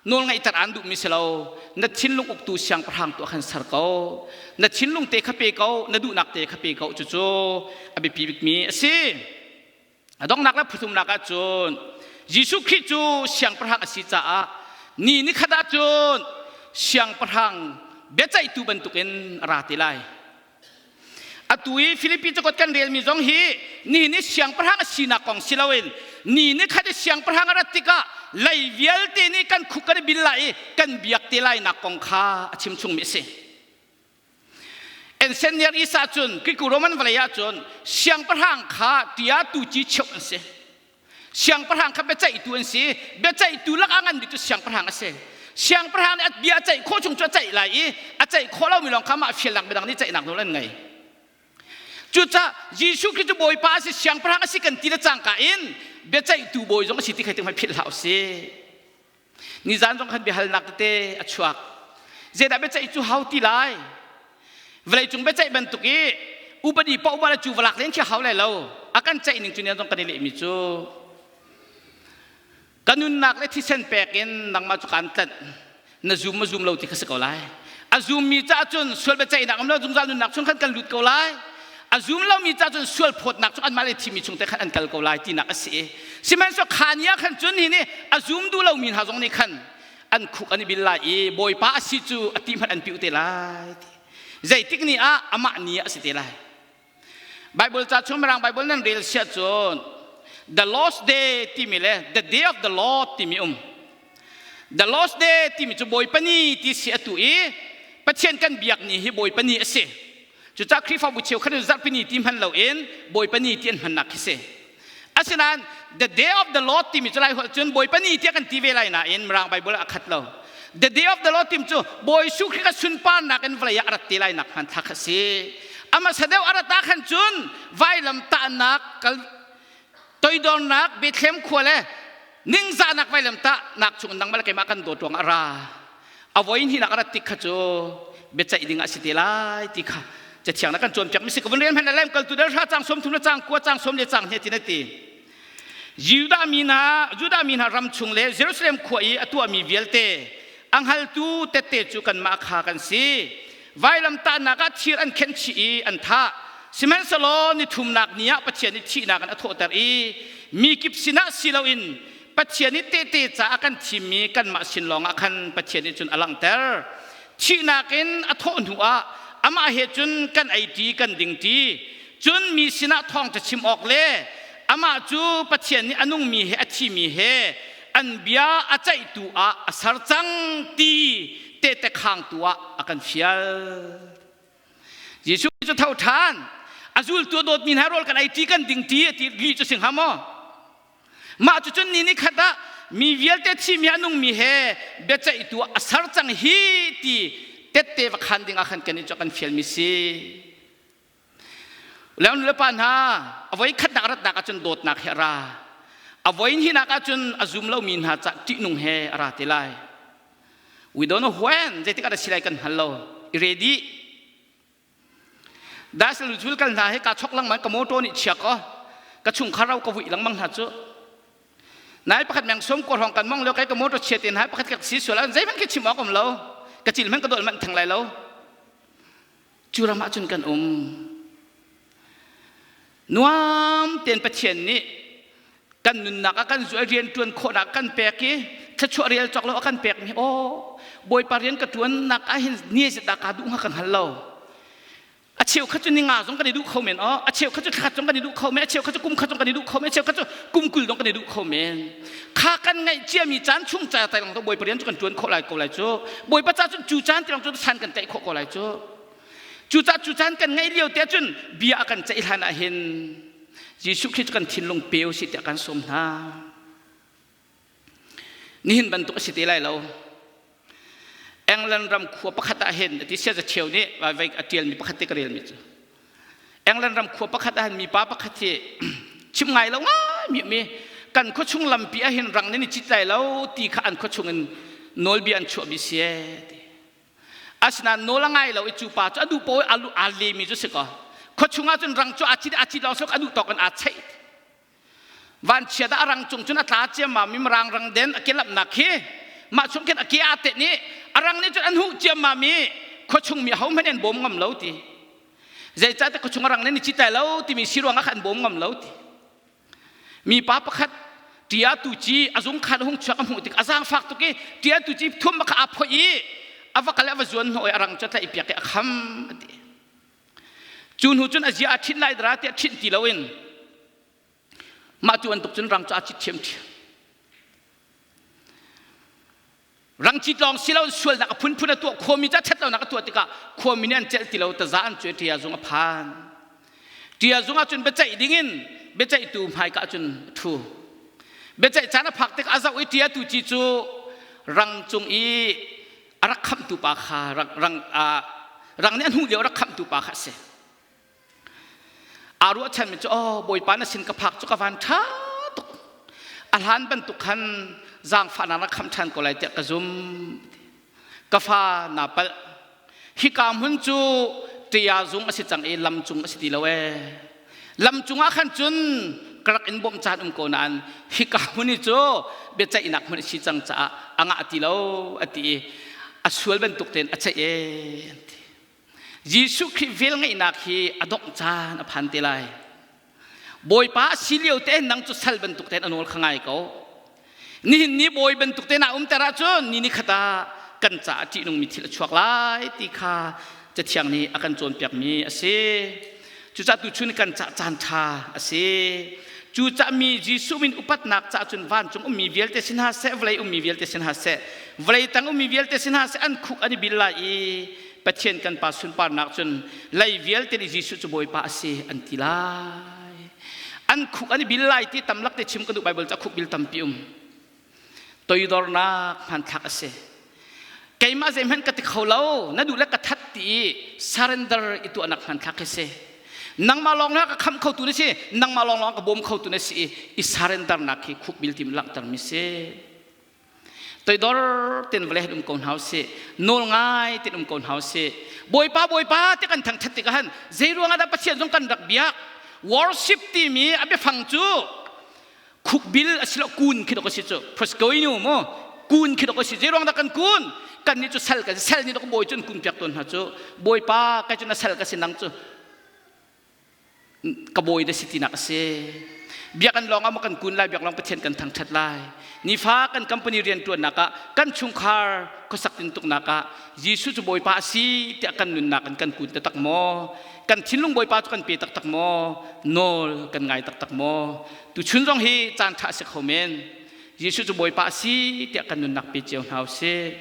nawlngeihter aan duhmi si lo. Na thinlung uktu siangpahrang tu ah khan ser ko. Na thinlung te kha pe ko, na duhnak te kha pe ko. Cucu a biapi bikmi a si. A donghnak le phuthumnak ah cun Jesuh Khrih cu siangpahrang a si caah ni nikhat ah cun siangpahrang biaceihtu bantukin a ra te lai. Atu i Filipi cakuat kan relmi zong hi ni ni siangpahrang a sinak kong si loin ni nikhat i siangpahrang a rat tikah lei vialte nih kan khuk kan i bil lai i kan biak te lainak kong kha a chim chungmi a si. Ancient Near East ahcun Greek Roman vawlei ahcun siangpahrang kha tia tuci cheuh an si. Siangpahrang kha biaceihtu an si. Biaceihtu lakah ngan bik cu siangpahrang a si. Siangpahrang nih a bia a ceih khawh chung cu a ceih lai i a ceih khawh lomi lawng kha mah fialnak midang nih ceihnak nawl an ngei. Cucaah Jesuh Khrist cu Bawipa a si, siangpahrang a si kan ti le cangka in biaceihtu bawi zong a si ti kha ti philh hlah usih. Nizan zong khan biahalnak tete a chuak. Zeidah biaceih cu hau ti lai? Vawleicung biaceih bantuk i upadi paoh le cu valak len khi hau lai lo. A kan ceih ning cu nian zong kan i lehmi cu ka nunnak le thisen pek in nangmah cu kaan tlanh. Na zum ma zum lo ti kha si ko lai. A zummi caah cun sual biaceihnak um lo zungzal nunnak chung khan kan lut ko lai. A zum lomi caah cun sual phawtnak cu anmah le thimi chung te khan an kal ko lai tinak a si. Sihmanhsehlaw kha ni ah khan cun hi nih a zum duh lomi hna zong nih khan an khuk an i bil lai i Bawipa a si cu a ti hmanh an piu te lai ti. Zeitik ni ah amah ni ah a si te lai. Bible ca chung Mirang Bible nan rel siah cun the Lord's Day timi le the Day of the Lord timi um. The Lord's Day timi cu Bawipa ni ti si atu i Pathian kan biak ni hi Bawipa ni a si. Cucaah Khrihfabu cheukhat in zarhpi ni ti hman loin Bawipa ni ti an hmannak khi si. Asinain the day of the Lord timi cu lai holh cun Bawipa ni tiah kan ti ve lai nain Mirang Bible ah a khat lo. The day of the Lord timi cu Bawi Jesuh Khrih kha sunparnak in vawlei ah a rat te lai nak hmanthlak a si. A hmasa deuh a rat ah khan cun vailam tahnak kal toidornak Bethlehem khua le ningzahnak vailam tahnak chung nangmah le keimah kan dawt ruangah a ra. A voi hnihnak a rat tik kha cu biaceih ding ah si te lai ti kha cathiang na kan cawnpiak mi si ka vun rel hmanh le kaltu dal hra cang som thum le cang kua cang som le cang hne tin a ti Judah mi hna Judah mi hna ram chung le Jerusalem khua i a tuahmi vialte a hngaltu tette cu kanmah kha kan si vailam tahnak ah thir an khenh chih i an thah sihmanhsehlaw ni thumnak ni ah Pathian nih thihnak in a thawhter i mi kip sinah si loin Pathian nih tehte caah kan thimmi kanmah sin lawngah khan Pathian nih cun a langhter. Thihnak in a thawh hnu ah amah he cun kan eiṭi kan dingṭi. Cun mi sinah thawngṭha chim awk le amah cu Pathian nih a nungmi he a thimi he an bia a ceihtu ah a ser cang ti tehte khangtu ah a kan fial. Jesuh cu tho ṭhan a zultu a dawtmi hna rawl kan eiṭi kan dingṭi a ti lih cu si hnga maw? Mah cucun ni ni khat ah mi vialte thimi a nungmi he biaceihtu a ser cang hi ti tette va khan ding ah khan kan i cu kan fialmi si. Le nu le pa hna, a voi khatnak ratnak ahcun dawtnak he a ra. A voi hnihnak ahcun a zum lomi hna ca ṭihnung he a ra te lai. We don't know when, zeitik ah dah si lai kan hngal lo. I ready. Dasel zul kal hna he ka chok lengmang ka motor nih chia ko. Ka chungkhar rau ka vui lengmang hna cu. Nai pakhat meng som ko hong kan mong lio kai ka motor chia te nai pakhat ka si sual an zeihmanh khi chim awk um lo. Ka cil hmanh ka dol manh theng lai lo. Cu ram ah cun kan um. Nuam tein Pathian nih kan nunnak ah kan zual rian ṭuan khawhnak kan pek i thluachuah rial cawk lo a kan pek mi aw Bawipa rian ka ṭuannak ah hin ni dah kaa duh hnga ka hngal lo. A cheu kha cu ni nga zong kan i duh kho men aw a cheu kha cu thla zong kan i duh kho men a cheu kha cu kum khat zong kan i duh kho men a cheu kha cu kum 20 zong kan i duh kho men kha kan ngaih ciami caan chung ca tai lang to Bawipa rian cu kan ṭuan khawh lai ko lai cu Bawipa ca cun cu caan tiang cu san kan tlaih khawh ko lai cu Cucaah cu caan kan ngeih lio te ahcun bia a kan ceih hlan ah hin Jesuh Khrih cu kan thinlung pe usih tiah kan sawm hna. Nihin bantuk a si te lai lo. England ram khua pakhat ah hin ti sia cheu nih vai a tialmi pakhat te ka relmi cu. England ram khua pakhat ah hin mipa pakhat hi chim ngai lo ngai mi mi kan khua chung lampi ah hin rang nan i cit lai lo ti kha an khua chung in nawlbia an chuahmi si ti. Asinain nawl a ngai lo i cu pa cu a duh paoh a lu aa lemi cu si kaw khuachung ah cun rang cu aa cit aa cit lawng a duh tawk in aa cheih. Vanchiat ah a rang cung cun a tla ciammam i mirang rang den a kelamnak khi mah chung khin a ke aa tenh i a rang nih cun an huh ciammam i khuachung mi ahohmanh an bawm ngam lo ti. Zeicahtiah khuachung a rang nih ni cit lai lo timi si ruangah khan an bawm ngam lo ti. Mipa pakhat ṭia tu ci a zung khan a hung chuak a hmuh tik a zaangfak tuk i ṭia tu ci thum kha aa phoih i a va kal i a va zuan hnawh i a rang cu a tlaih piak i a kham a ti. Cu hnu cun a zia a ṭhinh lai dara tiah ṭhinh ti loin mah tu bantuk cun rang cu aa cit ṭhiamṭhiam. Rangcit lawng si lo sualnak a phunphun a tuah khuami ca ṭhatlonak a tuah tikah khuami nih an celh ti lo taza an cuai ṭia zung a phan. Ṭia zung ah cun biaceih dingin biaceihtu hmaika ah cun a ṭhu. Biaceih caan a phak tikah a zoh i ṭia tu ci cu rang cung i a rak khamhtu pa kha rang, rang, rang nih a hnuh lio a rak khamhtu pa kha a si. Aa ruahchanmi cu aw Bawipa na sin ka phak cu ka van ṭha tuk. A hlan bantuk khan zaangfahnak na khamh ṭhan ko lai tiah ka zum. Ka fa naa palh. Hika hmun cu ṭia zung a si cang i lam cung a si ti lo ee. Lam cungah khan cun ka rak in bawmh caan um ko nain hika hmun hi cu biaceihnak hmun a si cang caah a ngah ti lo a ti i a sual bantuk tein a ceih ee an ti. Jesuh Khrih velngeihnak hi a dongh caan a phan te lai. Bawipa a si lio tein nang cu sal bantuk tein a nawl kha ngai ko. Nihin ni bawi bantuk tein aa umter ahcun ni ni khat ah kan caah ṭihnungmi thil a chuak lai ti kha Cathiang nih a kan cawnpiakmi a si. Cucaah tuchun kan cah caan ṭha a si. Cucaah mi Jesuh min upatnak caah cun vancung ummi vialte sin hna seh, vawlei ummi vialte sin hna seh, vawlei tang ummi vialte sin hna seh an khuk an i bil lai i Pathian kan Pa sunparnak cun lei vialte nih Jesuh cu Bawipa a si an ti lai. An khuk an i bil lai ti tamlak te chim ka duh Bible ca khuk bil tampi um. Toidornak hmanthlak a si. Keimah zeihmanh ka ti kho lo, na duh le ka that ti i surrender i tuahnak hmanthlak hi si. Nangmah lawng ka khamh khotu na si, nangmah lawng lawng ka bawm khotu na si i i surrendernak hi khuk bil tim langhtermi si. Toidor ten vawlei han um ko hna usih. Nawl ngai ten um ko hna usih. Bawipa Bawipa ti kan thangthat tikah han zei ruangah dah Pathian zong kan rak biak? Worship timi a biafang cu khukbil a si lo kun khi dok a si cu. Proscoinu mu kun khi dok a si. Zei ruang dah kan kun? Kan nih cu sal kan sal nih dok bawi cu an kun piak tawn hna cu. Bawipa kai cu na sal ka si nang cu ka bawi na si tinak a si biakinn lawng ah maw kan kun lai biak lawng Pathian kan thangṭhat lai nifa kan company rianṭuannak ah kan chungkhar khuasak tintuknak ah Jesuh cu Bawipa a si tiah kan nunnak in kan kun taktak maw kan thinlung Bawipa cu kan pe taktak maw nawl kan ngai taktak maw tuchun zong hi caan ṭha a si kho men Jesuh cu Bawipa a si tiah kan nunnak pe cio hna usih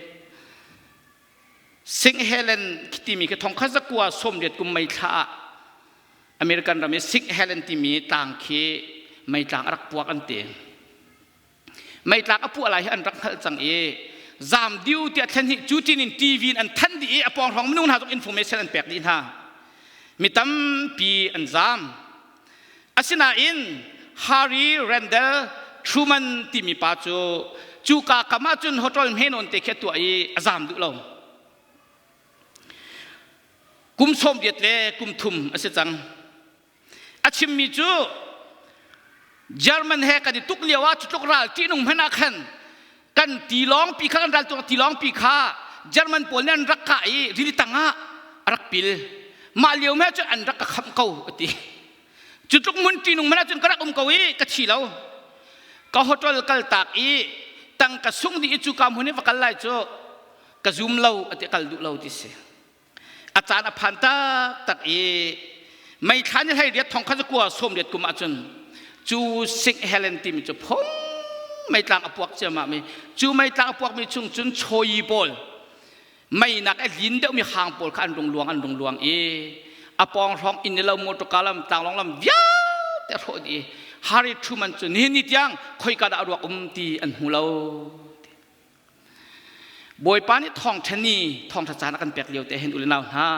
Sing Helen timi khi thongkhat zakua 80 kum mei thla ah American ram i Sing Helen timi tlang khi meitlang a rak puak an ti. Meitlang a puah lai hi an rak hngalh cang i zam diu tiah thlen hi cu tin in TV in an thanh dih i a pawng hrawng minung hna zong information an pek dih hna. Mi tampi an zaam. Asinain Harry Randall Truman timi pa cu cuka kam ah cun hotel hme nawn te khi a tuah i a zaam duh lo. Kum 80 le kum thum a si cang. A chimmi cu German he kan i tuk lio ah cutluk ral ṭihnung hmanh ah khan kan tilawng pi kha kan ral tuk tilawng pi kha German pawl nih an rak kah i rili tang ah a rak pil. Mah lio hmanh cun an rak ka khamh ko a ti. Cu tluk hmun ṭihnung hmanh ah cun ka rak um ko i ka thi lo. Ka hotel kal tak i tangka sung dih i cu ka hmun i va kal lai cu ka zum lo a ti kal duh lo ti si. A caan a phan taktak i meithla ni hlei riat thong kha kua sawm riat kum ahcun cu St. Helen timi cu phung meitlang a puak ciammam i cu meitlang a puakmi chung cun chawi pawl meinak a lin deuhmi hang pawl kha an rung luang an rung luang i a pawng hrawng inn lo motorka lam tlanglawng lam vialte a hrawh dih i Harry Truman cu nihin ni tiang khoika dah a ruak um ti an hmu lo. Bawipa nih thawngṭha ni thawngṭha caan a kan pek lio te hin u le nau hna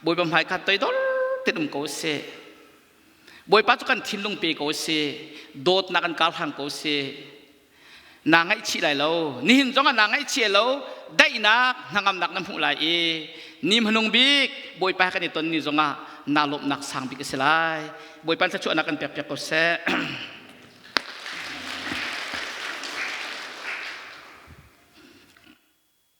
Bawipa hmai kha toidor tein um ko sih. Bawipa cu kan thinlung pe ko sih. Dawtnak kan kar hlang ko sih. Naa ngaihchih lai lo. Nihin zong ah naa ngaihchih lo. Daihnak hnangamnak na hmuh lai i ni hmanung bik Bawipa he kan i ton ni zong ah naa lawmhnak sang bik a si lai. Bawipa thluachuahnak kan pek piak ko seh.